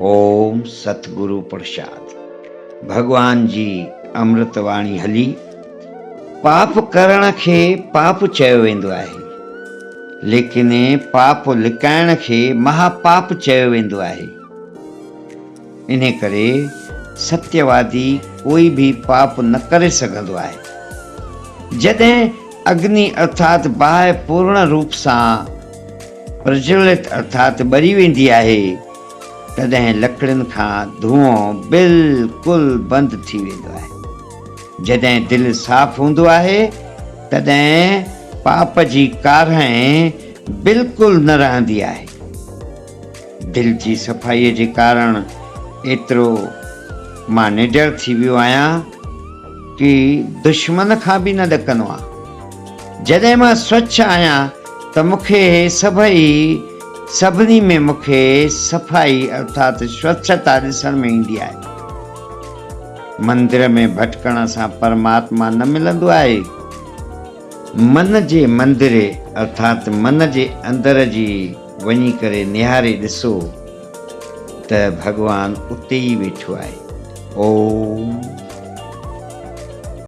اوم ستگرو پرشاد. ڀڳوان جي امرت واڻي هلي. پاپ ڪرڻ کي پاپ چيو ويندو آهي، ليڪن پاپ لڪائڻ کي مها پاپ چيو ويندو آهي. انهي ڪري ستيوادي ڪوئي به پاپ نه ڪري سگهندو آهي. جڏهن اگني ارٿات باهه پورڻ روپ سان پرجولت ارٿات ٻري ويندي آهي، تڏهن لڪڙين کان ڌونئون بلڪل بند ٿي ويندو آهي. جڏهن دل صاف هوندو آهي، تڏهن پاپ جي ڪارنهن بلڪل نه رهندي آهي. دل جي صفائيء جي ڪارڻ ايترو مان نڊر ٿي ويو آهيان ڪي دشمن کان به نه ڏڪندو آهيان. جڏهن مان سوڇ آهيان ته مون کي سڀئي سڀني ۾ مون کي صفائي ارٿات سوڇتا ڏسڻ ۾ ايندي آهي. مندر ۾ ڀٽڪڻ سان پرماتما نه ملندو آهي. من جي مندر ارٿات من جي اندر جي وڃي ڪري نهاري ڏسو ته ڀڳوان اتي ئي ويٺو آهي. اوم.